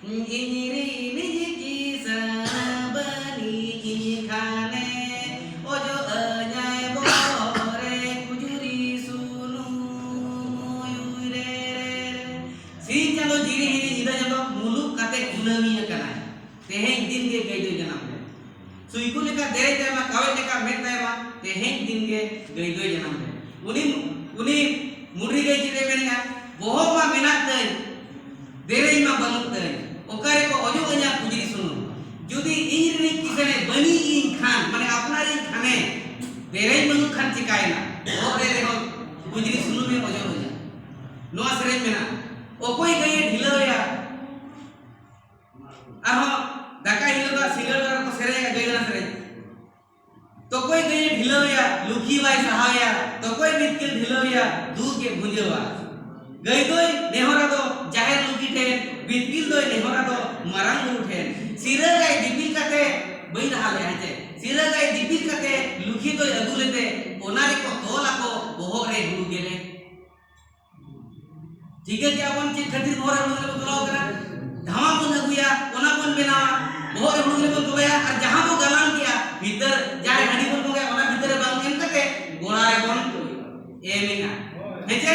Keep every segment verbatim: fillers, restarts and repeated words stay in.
ᱤᱧ ᱨᱤᱱᱤᱡ ᱠᱤᱥᱟᱹᱬ ᱵᱟᱹᱱᱤᱡ ᱤᱧ ᱠᱷᱟᱱᱮ, ᱚᱡᱚᱜ ᱟᱹᱧᱟᱭ ᱵᱚᱦᱚᱜ ᱨᱮ ᱠᱩᱡᱩᱨᱤ ᱥᱩᱱᱩᱢ᱾ ᱩᱭ ᱨᱮ ᱨᱮ ᱨᱮ᱾ ᱥᱤᱧ ᱪᱟᱸᱫᱚ ᱡᱤᱨᱤ ᱦᱤᱨᱤ ᱧᱤᱫᱟᱹ ᱪᱟᱸᱫᱚ ᱢᱩᱞᱩᱜ ᱠᱟᱛᱮ ᱠᱩᱱᱟᱹᱢᱤ ᱟᱠᱟᱱᱟᱭ᱾ ᱛᱮᱦᱮᱧ ᱫᱤᱱ ᱜᱮ ᱜᱟᱹᱭ ᱫᱚᱭ ᱡᱟᱱᱟᱢ ᱞᱮᱱ᱾ ᱥᱩᱭᱠᱩ ᱞᱮᱠᱟ ᱫᱮᱨᱮᱧ ᱛᱟᱭ ᱢᱟ, ᱠᱟᱣᱮᱫ ᱞᱮᱠᱟ ᱢᱮᱫ ᱛᱟᱭ ᱢᱟ, ᱛᱮᱦᱮᱧ ᱫᱤᱱ ᱜᱮ ᱜᱟᱹᱭ ᱫᱚᱭ ᱡᱟᱱᱟᱢ ᱞᱮᱱ᱾ ᱩᱱᱤ, ᱩᱱᱤ ᱢᱩᱰᱨᱤ ᱜᱟᱹᱭ ᱪᱮᱫ ᱮ ᱢᱮᱱᱮᱜᱼᱟ? ᱵᱚᱦᱚᱜ ᱢᱟ ᱢᱮᱱᱟᱜ ᱛᱟᱹᱧ, ᱫᱮᱨᱮᱧ ᱢᱟ ᱵᱟᱹᱱᱩᱜ ᱛᱟᱹᱧ, ᱚᱠᱟ ᱨᱮᱠᱚ ᱚᱡᱚᱜ ᱟᱹᱧᱟ ᱠᱩᱡᱽᱨᱤ ᱥᱩᱱᱩᱢ? ᱡᱩᱫᱤ ᱤᱧ ᱨᱤᱱᱤᱡ ᱠᱤᱥᱟᱹᱬᱮ ᱵᱟᱹᱱᱤᱡ ᱤᱧ ᱠᱷᱟᱱ, ᱢᱟᱱᱮ ᱟᱯᱱᱟᱨᱤᱧ ᱠᱷᱟᱱᱮ, ᱫᱮᱨᱮᱧ ᱵᱟᱹᱱᱩᱜ ᱠᱷᱟᱱ ᱪᱤᱠᱟᱭᱮᱱᱟ? ᱵᱚᱦᱚᱜ ᱨᱮ ᱨᱮᱦᱚᱸ ᱠᱩᱡᱽᱨᱤ ᱥᱩᱱᱩᱢᱮ ᱚᱡᱚᱜ ᱟᱹᱧᱟ᱾ ᱱᱚᱣᱟ ᱥᱮᱨᱮᱧ ᱢᱮᱱᱟᱜᱼᱟ, ᱚᱠᱚᱭ ᱜᱟᱹᱭᱮ ᱰᱷᱤᱞᱟᱹᱣᱮᱭᱟ? ᱟᱨᱦᱚᱸ ᱫᱟᱠᱟᱭ ᱦᱤᱞᱳᱜ ᱫᱚ ᱥᱤᱸᱜᱟᱹᱲ ᱵᱮᱲᱟ ᱠᱚ ᱥᱮᱨᱮᱧᱟ ᱜᱟᱹᱭ ᱰᱟᱝᱨᱟ ᱥᱮᱨᱮᱧ᱾ ᱛᱚᱠᱚᱭ ᱜᱟᱹᱭᱮ ᱰᱷᱤᱞᱟᱹᱣᱮᱭᱟ, ᱞᱩᱠᱷᱤ ᱵᱟᱭ ᱥᱟᱦᱟᱣᱮᱭᱟ, ᱛᱚᱠᱚᱭ ᱵᱤᱛᱠᱤᱞ ᱰᱷᱤᱞᱟᱹᱣᱮᱭᱟ, ᱫᱩᱠ ᱮ ᱵᱷᱩᱸᱡᱟᱹᱣᱟ᱾ ᱜᱟᱹᱭ ᱫᱚᱭ ᱱᱮᱦᱚᱨᱟ ᱫᱚ ᱡᱟᱦᱮᱨ ᱞᱩᱠᱷᱤ ᱴᱷᱮᱱ, ᱵᱤᱛᱠᱤᱞ ᱫᱚᱭ ᱱᱮᱦᱚᱨᱟ ᱫᱚ ᱢᱟᱨᱟᱝ ᱵᱩᱨᱩ ᱴᱷᱮᱱ᱾ ᱥᱤᱨᱟᱹ ᱜᱟᱭ ᱫᱤᱯᱤᱞ ᱠᱟᱛᱮ, ᱵᱟᱹᱧ ᱨᱟᱦᱟ ᱞᱮᱫᱼᱟ, ᱦᱮᱸ ᱪᱮ? ᱥᱤᱨᱟᱹ ᱜᱟᱭ ᱫᱤᱯᱤᱞ ᱠᱟᱛᱮ ᱞᱩᱠᱷᱤ ᱫᱚᱭ ᱟᱹᱜᱩ ᱞᱮᱫᱮ, ᱚᱱᱟ ᱨᱮᱠᱚ ᱛᱚᱞ ᱟᱠᱚ ᱵᱚᱦᱚᱜ ᱨᱮ ᱦᱩᱲᱩ ᱜᱮᱞᱮ᱾ ᱴᱷᱤᱠᱟᱹ ᱠᱮᱜᱼᱟ ᱵᱚᱱ ᱪᱮᱫ ᱠᱷᱟᱹᱛᱤᱨ ᱵᱚᱦᱚᱜ ᱨᱮ ᱦᱩᱲᱩ ᱜᱮᱞᱮ ᱵᱚᱱ ᱛᱚᱞᱟᱣ ᱠᱟᱱᱟ? ᱫᱷᱟᱣᱟ ᱵᱚᱱ ᱟᱹᱜᱩᱭᱟ, ᱚᱱᱟ ᱵᱚᱱ ᱵᱮᱱᱟᱣᱟ, ᱵᱚᱦᱚᱜ ᱨᱮ ᱦᱩᱲᱩ ᱜᱮᱞᱮ ᱵᱚᱱ ᱛᱚᱞᱟᱭᱟ, ᱟᱨ ᱡᱟᱦᱟᱸ ᱵᱚ ᱜᱟᱞᱟᱝ ᱠᱮᱜᱼᱟ ᱵᱷᱤᱛᱟᱹᱨ, ᱡᱟᱦᱟᱸ ᱨᱮ ᱦᱟᱺᱰᱤ ᱵᱚᱱ ᱵᱚᱸᱜᱟᱭᱟ, ᱚᱱᱟ ᱵᱷᱤᱛᱟᱹᱨ ᱨᱮ ᱵᱟᱝ ᱮᱢ ᱠᱟᱛᱮ ᱜᱚᱲᱟ ᱨᱮᱵᱚᱱ ᱮᱢᱮᱜᱼᱟ᱾ ᱦᱮᱸ ᱪᱮ?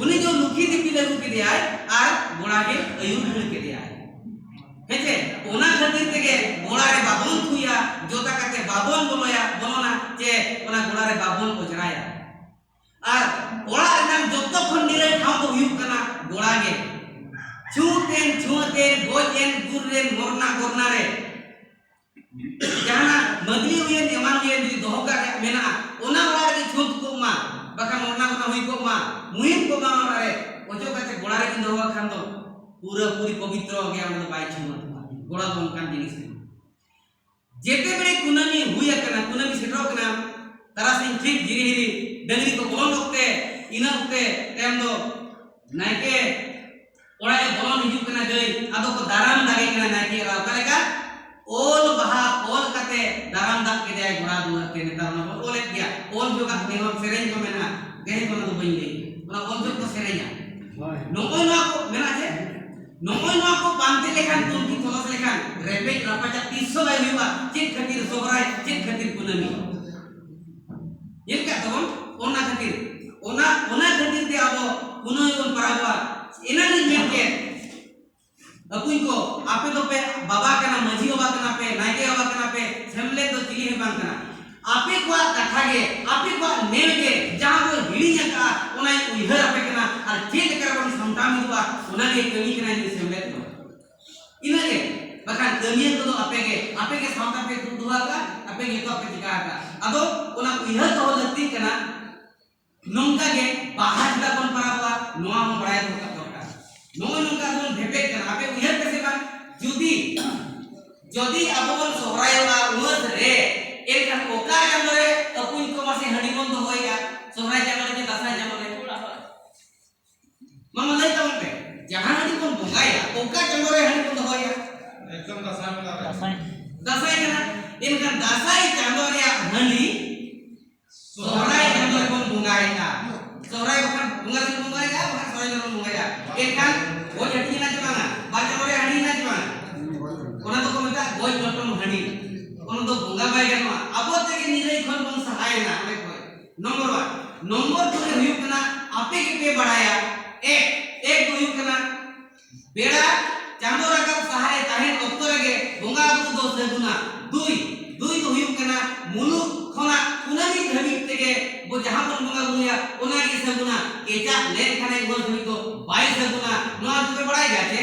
ᱩᱱᱤ ᱫᱚ ᱞᱩᱠᱷᱤ ᱫᱤᱯᱤᱞ ᱟᱹᱜᱩ ᱠᱮᱫᱮᱭᱟᱭ ᱟᱨ ᱜᱚᱲᱟ ᱜᱮ ᱟᱹᱭᱩᱨ ᱠᱷᱟᱹᱲ ᱠᱮᱫᱮᱭᱟᱭ᱾ ᱦᱮᱸ ᱪᱮ? ᱚᱱᱟ ᱠᱷᱟᱹᱛᱤᱨ ᱛᱮᱜᱮ ᱜᱚᱲᱟ ᱨᱮ ᱵᱟᱵᱚᱱ ᱛᱷᱩᱭᱟ, ᱡᱚᱛᱟ ᱠᱟᱛᱮ ᱵᱟᱵᱚᱱ ᱵᱚᱞᱚᱭᱟ, ᱵᱚᱞᱚᱱᱟ ᱪᱮ ᱚᱱᱟ ᱜᱚᱲᱟ ᱨᱮ ᱵᱟᱵᱚᱱ ᱚᱡᱽᱨᱟᱭᱟ᱾ ᱟᱨ ᱚᱲᱟᱜ ᱨᱮᱱᱟᱜ ᱡᱚᱛᱚ ᱠᱷᱚᱱ ᱱᱤᱨᱟᱹᱭ ᱴᱷᱟᱶ ᱫᱚ ᱦᱩᱭᱩᱜ ᱠᱟᱱᱟ ᱜᱚᱲᱟ ᱜᱮ᱾ ᱪᱷᱩᱸᱛ ᱮᱱ, ᱪᱷᱩᱸᱛ ᱮᱱ, ᱜᱚᱡ ᱮᱱ, ᱜᱩᱨ ᱮᱱ, ᱢᱚᱨᱱᱟ ᱜᱚᱨᱱᱟ ᱨᱮ ᱡᱟᱦᱟᱱᱟᱜ ᱢᱟᱹᱫᱽᱞᱤ ᱦᱩᱭᱮᱱ, ᱮᱢᱟᱱ ᱦᱩᱭᱮᱱ, ᱡᱩᱫᱤ ᱫᱚᱦᱚ ᱠᱟᱜ ᱨᱮᱭᱟᱜ ᱢᱮᱱᱟᱜᱼᱟ, ᱚᱱᱟ ᱚᱲᱟᱜ ᱨᱮᱜᱮ ᱪᱷᱩᱸᱛ ᱠᱚᱜ ᱢᱟ, ᱵᱟᱠᱷᱟᱱ ᱢᱚᱨᱱᱟ ᱜᱚᱨᱱᱟ ᱦᱩᱭ ᱠᱚᱜ ᱢᱟ, ᱢᱩᱦᱤᱢ ᱠᱚᱜ ᱢᱟ ᱚᱱᱟ ᱚᱲᱟᱜ ᱨᱮ᱾ ᱚᱪᱚᱜ ᱠᱟᱛᱮ ᱜᱚᱲᱟ ᱨᱮᱵᱤᱱ ᱫᱚᱦᱚ ᱠᱟᱜ ᱠᱷᱟᱱ ᱫᱚ ᱯᱩᱨᱟᱹ ᱯᱩᱨᱤ ᱯᱚᱵᱤᱛᱨᱚ ᱜᱮ ᱚᱸᱰᱮ ᱫᱚ ᱵᱟᱭ ᱪᱷᱩᱸᱛ᱾ ᱜᱚᱲᱟ ᱫᱚ ᱚᱱᱠᱟᱱ ᱡᱤᱱᱤᱥ ᱠᱟᱱᱟ᱾ ᱡᱮᱛᱮ ᱵᱮᱲᱮ ᱠᱩᱱᱟᱹᱢᱤ ᱦᱩᱭ ᱟᱠᱟᱱᱟ, ᱠᱩᱱᱟᱹᱢᱤ ᱥᱮᱴᱮᱨᱚᱜ ᱠᱟᱱᱟ, ᱛᱟᱨᱟᱥᱤᱧ ᱴᱷᱤᱠ ᱡᱤᱨᱤ ᱦᱤᱨᱤ ᱰᱟᱹᱝᱨᱤ ᱠᱚ ᱵᱚᱞᱚᱱ ᱚᱠᱛᱮ, ᱤᱱᱟᱹ ᱚᱠᱛᱮ ᱛᱟᱭᱚᱢ ᱫᱚ ᱱᱟᱭᱠᱮ ᱚᱲᱟᱜ ᱮ ᱵᱚᱞᱚᱱ ᱦᱤᱡᱩᱜ ᱠᱟᱱᱟ ᱜᱟᱹᱭ, ᱟᱫᱚ ᱠᱚ ᱫᱟᱨᱟᱢ ᱫᱟᱜᱮ ᱠᱟᱱᱟ ᱱᱟᱭᱠᱮ ᱮᱨᱟ᱾ ᱚᱠᱟ ᱞᱮᱠᱟ? ᱚᱞ ᱵᱟᱦᱟ ᱚᱞ ᱠᱟᱛᱮ ᱫᱟᱨᱟᱢ ᱫᱟᱜ ᱠᱮᱫᱮᱭᱟᱭ ᱜᱚᱲᱟ ᱫᱩᱣᱟᱹᱨ ᱛᱮ᱾ ᱱᱮᱛᱟᱨ ᱚᱱᱟ ᱵᱚᱱ ᱚᱞᱮᱫ ᱜᱮᱭᱟ, ᱚᱞ ᱡᱚᱜᱟᱜ ᱱᱮᱦᱚᱨ ᱥᱮᱨᱮᱧ ᱠᱚ ᱢᱮᱱᱟᱜᱼᱟ, ᱜᱟᱹᱭ ᱚᱱᱟ ᱫᱚ ᱵᱟᱹᱧ ᱞᱟᱹᱭ, ᱚᱱᱟ ᱚᱞ ᱡᱚᱜ ᱠᱚ ᱥᱮᱨᱮᱧᱟ᱾ ᱦᱳᱭ᱾ ᱱᱚᱜᱼᱚᱭ ᱱᱚᱣᱟ ᱠᱚ ᱢᱮᱱᱟᱜᱼᱟ ᱡᱮ, ᱱᱚᱜᱼᱚᱭ ᱱᱚᱣᱟ ᱠᱚ ᱯᱟᱱᱛᱮ ᱞᱮᱠᱷᱟᱱ, ᱛᱩᱱᱠᱷᱤ ᱛᱚᱞᱟᱥ ᱞᱮᱠᱷᱟᱱ ᱨᱮᱯᱮᱡ ᱨᱟᱯᱟᱪᱟᱜ ᱛᱤᱥ ᱦᱚᱸ ᱵᱟᱭ ᱦᱩᱭᱩᱜᱼᱟ᱾ ᱪᱮᱫ ᱠᱷᱟᱹᱛᱤᱨ ᱥᱚᱦᱨᱟᱭ, ᱪᱮᱫ ᱠᱷᱟᱹᱛᱤᱨ ᱠᱩᱱᱟᱹᱢᱤ? ᱧᱮᱞ ᱠᱟᱜ ᱛᱟᱵᱚᱱ, ᱚᱱᱟ ᱠᱷᱟᱹᱛᱤᱨ, ᱚᱱᱟ, ᱚᱱᱟ ᱠᱷᱟᱹᱛᱤᱨ ᱛᱮ ᱟᱵᱚ ᱠᱩᱱᱟᱹᱢᱤ ᱵᱚᱱ ᱯᱟᱨᱟᱵᱚᱜᱼᱟ᱾ ᱮᱱᱟᱝ ᱞᱤᱧ ᱢᱮᱱ ᱠᱮᱫ, ᱵᱚᱠᱚᱧ ᱠᱚ, ᱟᱯᱮ ᱫᱚᱯᱮ ᱵᱟᱵᱟ ᱠᱟᱱᱟ, ᱢᱟᱹᱡᱷᱤ ᱵᱟᱵᱟ ᱠᱟᱱᱟ ᱯᱮ, ᱱᱟᱭᱠᱮ ᱵᱟᱵᱟ ᱠᱟᱱᱟ ᱯᱮ, ᱥᱮᱢᱞᱮᱫ ᱫᱚ ᱪᱤᱞᱤ ᱦᱚᱸ ᱵᱟᱝ ᱠᱟᱱᱟ᱾ ᱟᱯᱮ ᱠᱚᱣᱟᱜ ᱠᱟᱛᱷᱟ ᱜᱮ, ᱟᱯᱮ ᱠᱚᱣᱟᱜ ᱱᱮᱞ ᱜᱮ, ᱡᱟᱦᱟᱸ ᱵᱚᱱ ᱦᱤᱲᱤᱧ ᱟᱠᱟᱫᱼᱟ, ᱚᱱᱟᱧ ᱩᱭᱦᱟᱹᱨ ᱟᱯᱮ ᱠᱟᱱᱟ᱾ ᱟᱨ ᱪᱮᱫ ᱞᱮᱠᱟ ᱨᱮᱵᱚᱱ ᱥᱟᱢᱴᱟᱣ ᱢᱤᱫᱚᱜᱼᱟ, ᱚᱱᱟ ᱜᱮ ᱠᱟᱹᱢᱤ ᱠᱟᱱᱟ ᱤᱧ ᱥᱮᱢᱞᱮᱫ ᱫᱚ᱾ ᱤᱱᱟᱹᱜᱮ, ᱵᱟᱠᱷᱟᱱ ᱠᱟᱹᱢᱤᱭᱟᱹ ᱠᱚᱫᱚ ᱟᱯᱮ ᱜᱮ, ᱟᱯᱮ ᱜᱮ ᱥᱟᱶᱛᱟ ᱯᱮ ᱫᱩᱜ ᱫᱚᱦᱚ ᱟᱠᱟᱫᱼᱟ, ᱟᱯᱮ ᱜᱮ ᱡᱚᱛᱚ ᱯᱮ ᱪᱤᱠᱟ ᱟᱠᱟᱫᱼᱟ᱾ ᱟᱫᱚ ᱚᱱᱟ ᱩᱭᱦᱟᱹᱨ ᱫᱚᱦᱚ ᱞᱟᱹᱠᱛᱤᱜ ᱠᱟᱱᱟ᱾ ᱱᱚᱝᱠᱟ ᱜᱮ ᱵᱟᱦᱟ ᱪᱮᱫᱟᱜ ᱵᱚᱱ ᱯᱟᱨᱟᱵᱚᱜᱼᱟ, ᱱᱚᱣᱟ ᱦᱚᱸ ᱵᱟᱲᱟᱭ ᱫᱚᱦᱚ ᱠᱟᱜ ᱫᱚᱨᱠᱟᱨ᱾ ᱱᱚᱜᱼᱚᱭ ᱱᱚᱝᱠᱟ ᱵᱚᱱ ᱵᱷᱮᱯᱮᱜ ᱠᱟᱱᱟ, ᱟᱯᱮ ᱩᱭᱦᱟᱹᱨ ᱯᱮᱥᱮ ᱵᱟᱝ? ᱡᱩᱫᱤ, ᱡᱩᱫᱤ ᱟᱵᱚ ᱵᱚᱱ ᱥᱚᱦᱨᱟᱭᱚᱜᱼᱟ ᱩᱢᱟᱹᱥ ᱨᱮ, ᱮᱱᱠᱷᱟᱱ ᱚᱠᱟ ᱪᱟᱸᱫᱚ ᱨᱮ ᱟᱹᱯᱩᱧ ᱠᱚ ᱢᱟᱥᱮ ᱦᱟᱺᱰᱤ ᱵᱚᱱ ᱫᱚᱦᱚᱭᱮᱫᱼᱟ? ᱥᱚᱦᱨᱟᱭ ᱪᱟᱸᱫᱚ ᱨᱮ ᱪᱮ ᱫᱟᱸᱥᱟᱭ ᱪᱟᱸᱫᱚ ᱨᱮ? ᱢᱟ, ᱢᱟ ᱞᱟᱹᱭ ᱛᱟᱵᱚᱱ ᱯᱮ, ᱡᱟᱦᱟᱸ ᱦᱟᱺᱰᱤ ᱵᱚᱱ ᱵᱚᱸᱜᱟᱭᱟ, ᱚᱠᱟ ᱪᱟᱸᱫᱚ ᱨᱮ ᱦᱟᱺᱰᱤ ᱵᱚᱱ ᱫᱚᱦᱚᱭᱟ? ᱮᱠᱫᱚᱢ ᱫᱟᱸᱥᱟᱭ ᱵᱚᱸᱜᱟ ᱨᱮ᱾ ᱫᱟᱸᱥᱟᱭ᱾ ᱫᱟᱸᱥᱟᱭ ᱠᱟᱱᱟ᱾ ᱮᱱᱠᱷᱟᱱ ᱫᱟᱸᱥᱟᱭ ᱪᱟᱸᱫᱚ ᱨᱮᱭᱟᱜ ᱦᱟᱺᱰᱤ ᱥᱚᱦᱨᱟᱭ ᱪᱟᱸᱫᱚ ᱨᱮᱵᱚᱱ ᱵᱚᱸᱜᱟᱭᱮᱫᱼᱟ᱾ ᱥᱚᱦᱨᱟᱭ ᱵᱟᱠᱷᱟᱱ ᱵᱚᱸᱜᱟ ᱨᱮᱵᱚᱱ ᱵᱚᱸᱜᱟᱭᱮᱫᱼᱟ, ᱵᱟᱠᱷᱟᱱ ᱥᱚᱦᱨᱟᱭ ᱨᱮᱵᱚᱱ ᱵᱚᱸᱜᱟᱭᱟ᱾ ᱮᱱᱠᱷᱟᱱ ᱜᱚᱡ ᱦᱟᱹᱴᱤᱧ ᱮᱱᱟ ᱪᱮ ᱵᱟᱝᱟ? ᱵᱟᱨ ᱪᱟᱸᱫᱚ ᱨᱮᱭᱟᱜ ᱦᱟᱺᱰᱤ ᱮᱱᱟ ᱪᱮ ᱵᱟᱝᱟ? ᱚᱱᱟ ᱫᱚᱠᱚ ᱢᱮᱛᱟᱜᱼᱟ ᱜᱚᱡ ᱞᱚᱴᱚᱢ ᱦᱟᱺᱰᱤ᱾ ᱚᱱᱟ ᱫᱚ ᱵᱚᱸᱜᱟ ᱵᱟᱭ ᱜᱟᱱᱚᱜᱼᱟ᱾ ᱟᱵᱚ ᱛᱮᱜᱮ ᱱᱤᱨᱟᱹᱭ ᱠᱷᱚᱱ ᱵᱚᱱ ᱥᱟᱦᱟᱭᱮᱱᱟ ᱚᱸᱰᱮ ᱠᱷᱚᱱ᱾ Number one. ᱱᱚᱢᱵᱚᱨ ᱴᱩ ᱨᱮ ᱦᱩᱭᱩᱜ ᱠᱟᱱᱟ, ᱟᱯᱮ ᱜᱮᱯᱮ ᱵᱟᱲᱟᱭᱟ᱾ ᱮᱠ, ᱮᱠ ᱫᱚ ᱦᱩᱭᱩᱜ ᱠᱟᱱᱟ ᱵᱮᱲᱟ ᱪᱟᱸᱫᱚ ᱨᱟᱠᱟᱵ ᱥᱟᱦᱟᱨᱮ ᱛᱟᱦᱮᱱ ᱚᱠᱛᱚ ᱨᱮᱜᱮ ᱵᱚᱸᱜᱟ ᱵᱩᱨᱩ ᱫᱚ ᱥᱟᱹᱜᱩᱱᱟ᱾ ᱫᱩᱭ, ᱫᱩᱭ ᱫᱚ ᱦᱩᱭᱩᱜ ᱠᱟᱱᱟ ᱢᱩᱞᱩᱜ ᱠᱷᱚᱱᱟᱜ ᱠᱩᱱᱟᱹᱢᱤ ᱫᱷᱟᱹᱵᱤᱡ ᱛᱮᱜᱮ ᱵᱚ ᱡᱟᱦᱟᱸ ᱵᱚᱱ ᱵᱚᱸᱜᱟ ᱵᱩᱨᱩᱭᱟ ᱚᱱᱟ ᱜᱮ ᱥᱟᱹᱜᱩᱱᱟ᱾ ᱠᱮᱪᱟᱜ ᱞᱮᱱᱠᱷᱟᱱᱮ ᱩᱱ ᱫᱷᱟᱹᱵᱤᱡ ᱫᱚ ᱵᱟᱭ ᱥᱟᱹᱜᱩᱱᱟ᱾ ᱱᱚᱣᱟ ᱫᱚᱯᱮ ᱵᱟᱲᱟᱭ ᱜᱮᱭᱟ ᱪᱮ?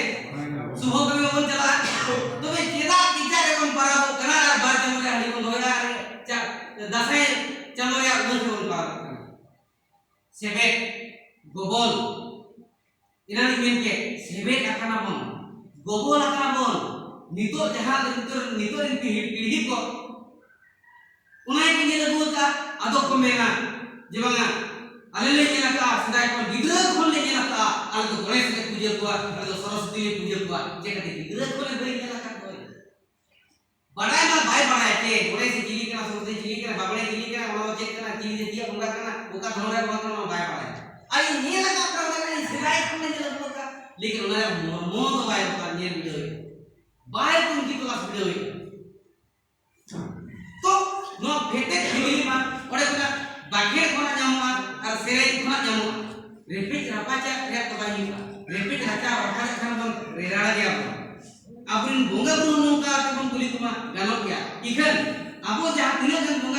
ᱥᱩᱵᱷᱚ ᱠᱟᱹᱢᱤ ᱵᱟᱵᱚᱱ ᱪᱟᱞᱟᱜᱼᱟ᱾ ᱛᱚᱵᱮ ᱪᱮᱫᱟᱜ ᱠᱮᱪᱟᱜ ᱨᱮᱵᱚᱱ ᱯᱟᱨᱟᱵᱚᱜ ᱠᱟᱱᱟ ᱟᱨ ᱵᱟᱨ ᱪᱟᱸᱫᱚ ᱨᱮ ᱦᱟᱺᱰᱤ ᱵᱚᱱ ᱫᱚᱦᱚᱭᱟ ᱟᱨ ᱪᱟ-, ᱫᱟᱸᱥᱟᱭ ᱪᱟᱸᱫᱚ ᱨᱮᱭᱟᱜ ᱩᱢᱟᱹᱥ ᱨᱮᱵᱚᱱ ᱯᱟᱨᱟᱵᱚᱜ ᱠᱟᱱᱟ? ᱥᱮᱵᱮᱫ, ᱜᱚᱵᱚᱞ᱾ ᱮᱱᱟᱱᱤᱧ ᱢᱮᱱ ᱠᱮᱫ, ᱥᱮᱵᱮᱫ ᱟᱠᱟᱱᱟ ᱵᱚᱱ, ᱜᱚᱵᱚᱞ ᱟᱠᱟᱱᱟ ᱵᱚᱱ᱾ ᱱᱤᱛᱚᱜ ᱡᱟᱦᱟᱸ ᱱᱤᱛᱚᱜ, ᱱᱤᱛᱚᱜ ᱨᱮᱱ ᱯᱤᱲᱦᱤ, ᱯᱤᱲᱦᱤ ᱠᱚ ᱚᱱᱟ ᱜᱮᱠᱚ ᱧᱮᱞ ᱟᱹᱜᱩ ᱟᱠᱟᱫᱼᱟ᱾ ᱟᱫᱚ ᱠᱚ ᱢᱮᱱᱟ ᱡᱮ ᱵᱟᱝᱟ, ᱟᱞᱮ ᱞᱮ ᱧᱮᱞ ᱟᱠᱟᱫᱼᱟ, ᱥᱮᱫᱟᱭ ᱠᱷᱚᱱ ᱜᱤᱫᱽᱨᱟᱹ ᱠᱷᱚᱱ ᱞᱮ ᱧᱮᱞ ᱟᱠᱟᱫᱼᱟ, ᱟᱞᱮ ᱫᱚ ᱜᱚᱬᱮᱥ ᱞᱮ ᱯᱩᱡᱟᱹ ᱠᱚᱣᱟ, ᱟᱞᱮ ᱫᱚ ᱥᱚᱨᱚᱥᱚᱛᱤ ᱞᱮ ᱯᱩᱡᱟᱹ ᱠᱚᱣᱟ᱾ ᱪᱮᱫ ᱠᱷᱟᱹᱛᱤᱨ? ᱜᱤᱫᱽᱨᱟᱹ ᱠᱷᱚᱱ ᱞᱮ ᱵᱟᱹᱧ ᱧᱮᱞ ᱟᱠᱟᱫ ᱫᱚ᱾ ᱵᱟᱰᱟᱭ ᱢᱟ ᱵᱟᱭ ᱵᱟᱰᱟᱭᱟ ᱪᱮ ᱜᱚᱬᱮᱥ ᱮ ᱪᱤᱞᱤ ᱠᱟᱱᱟ, ᱥᱚᱨᱚᱥᱚᱛᱤ ᱪᱤᱞᱤ ᱠᱟᱱᱟ, ᱵᱟᱵᱲᱮ ᱪᱤᱞᱤ ᱠᱟᱱᱟ, ᱚᱱᱟ ᱫᱚ ᱪᱮᱫ ᱠᱟᱱᱟ, ᱪᱤᱞᱤ ᱡᱟᱹᱛᱤᱭᱟᱜ ᱵᱚᱸᱜᱟ ᱠᱟᱱᱟ, ᱚᱠᱟ ᱫᱷᱚᱨᱚᱢ ᱨᱮ ᱵᱚᱸᱜᱟ ᱠᱟᱱᱟ, ᱚᱱᱟ ᱵᱟᱭ ᱵᱟᱰᱟᱭᱟ᱾ ᱟᱨ ᱤᱧ ᱧᱮᱞ ᱟᱠᱟᱫ ᱠᱚᱣᱟ, ᱚᱱᱟ ᱤᱧ ᱥᱮᱫᱟᱭ ᱠᱷᱚᱱ ᱞᱮ ᱧᱮᱞ ᱟᱹᱜᱩ ᱟᱠᱟᱫ, ᱞᱮᱠᱤᱱ ᱚᱱᱟ ᱨᱮᱭᱟᱜ ᱢᱚᱨᱢᱚ ᱫᱚ ᱵᱟᱭ ᱵᱟᱰᱟᱭᱟ, ᱧᱮᱞ ᱵᱤᱰᱟᱹᱣ᱾ ᱵᱟᱭ ᱛᱩᱱᱠᱷᱤ ᱛᱚᱞᱟᱥ ᱵᱤᱰᱟᱹᱣᱮᱫᱼᱟ᱾ ᱛᱚ ᱱᱚᱣᱟ ᱵᱷᱮᱴᱮᱫ ᱯᱷᱮᱢᱮᱞᱤ ᱢᱟ ᱚᱸᱰᱮ ᱠᱷᱚᱱᱟᱜ ᱵᱟᱠᱷᱮᱲ ᱠᱷᱚᱱᱟᱜ ᱧᱟᱢᱚᱜᱼᱟ ᱟᱨ ᱥᱮᱨᱮᱧ ᱠᱷᱚᱱᱟᱜ ᱧᱟᱢᱚᱜᱼᱟ᱾ ᱨᱮᱯᱮᱡ ᱨᱟᱯᱟᱪᱟᱜ ᱨᱮᱭᱟᱜ ᱫᱚ ᱵᱟᱭ ᱦᱩᱭᱩᱜᱼᱟ᱾ ᱨᱮᱯᱮᱡ ᱨᱟᱪᱟᱣ ᱨᱟᱯᱟᱪᱟᱜ ᱠᱷᱟᱱ ᱵᱚᱱ ᱨᱮᱨᱟᱲ ᱜᱮᱭᱟ ᱵᱚᱱ᱾ ᱟᱵᱚᱨᱮᱱ ᱵᱚᱸᱜᱟ ᱵᱩᱨᱩ ᱱᱚᱝᱠᱟ ᱠᱟᱛᱮ ᱵᱚᱱ ᱠᱩᱞᱤ ᱠᱚᱢᱟ, ᱜᱟᱱᱚᱜ ᱜᱮᱭᱟ᱾ ᱤᱠᱷᱟᱹᱱ ᱟᱵᱚ ᱡᱟᱦᱟᱸ ᱛᱤᱱᱟᱹᱜ ᱜᱟᱱ ᱵᱚᱸᱜᱟ